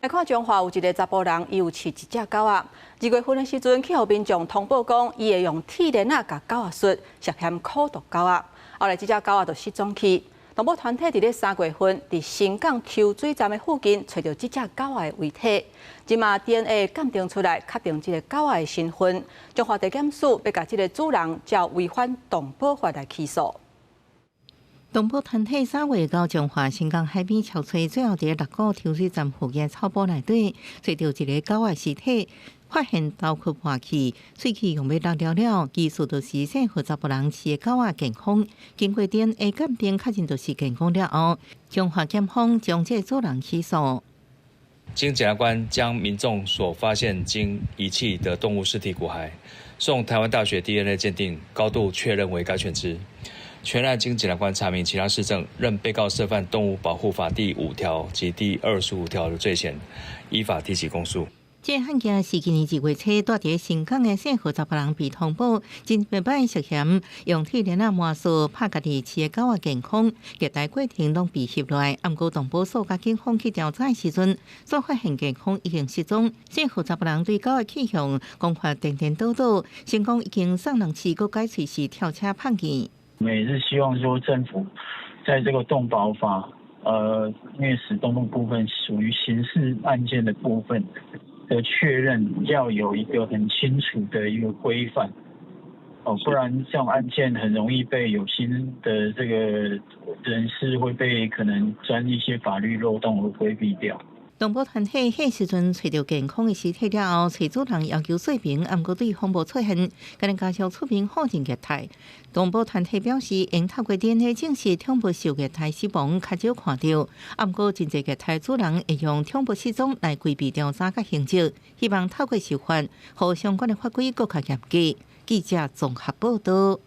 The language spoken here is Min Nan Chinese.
來看彰化有一个查埔人，伊有飼一隻狗仔。2月份的時陣，去予民眾通報講，伊會用鐵鏈仔共狗仔摔，涉嫌苦毒狗仔。後來這隻狗仔就失蹤去。動保團體佇咧3月份，佇新港抽水站的附近揣著這隻狗仔的遺體。這馬 DNA 鑑定出來，確定這个狗仔的身份。彰化地檢署欲共這个主人照違反動保法來起訴。動保團體3月到彰化新港海邊潮吹，最後佇六股抽水站附近草埔內底，揣著一个狗仔屍體，發現頭殼破去，喙齒用欲落了了，疑似就是姓何查埔人飼的狗仔健康。經過 DNA 鑑定，確認就是健康了後，彰化檢方將這个主人起訴。經檢察官將民眾所發現經遺棄的動物屍體骨骸送台灣大學 DNA 鑑定，高度確認為該犬隻。全案經檢察官查明其他事證，認被告涉犯動物保護法第5條及第25條的罪嫌，依法提起公訴。這案件是今年2月初，住佇新港的姓何查埔人被通報，真袂歹涉嫌用鐵鏈仔魔術拍家己飼的狗仔健康，虐待過程攏被翕落來。毋過動保所佮警方去調查的時陣，所發現健康已經失蹤。姓何查埔人對狗的去向講法顛顛倒倒，聲講已經送人飼，閣改喙是跳車判去。我們也是希望說政府在這個動保法，虐死動物部分屬於刑事案件的部分的確認，要有一個很清楚的一個規範，哦，不然這種案件很容易被有心的這個人士會被可能鑽一些法律漏洞而規避掉。動保團體彼時陣揣著健康的屍體了後，揣主人要求說明，毋過對方無出現，閣加上出面否認虐待。動保團體表示，𪜶透過 DNA 證實寵物受虐待死亡較少看著，毋過真濟虐待主人會用寵物失蹤來規避調查佮刑責，希望透過修法，予相關的法規閣較嚴格。記者綜合報導。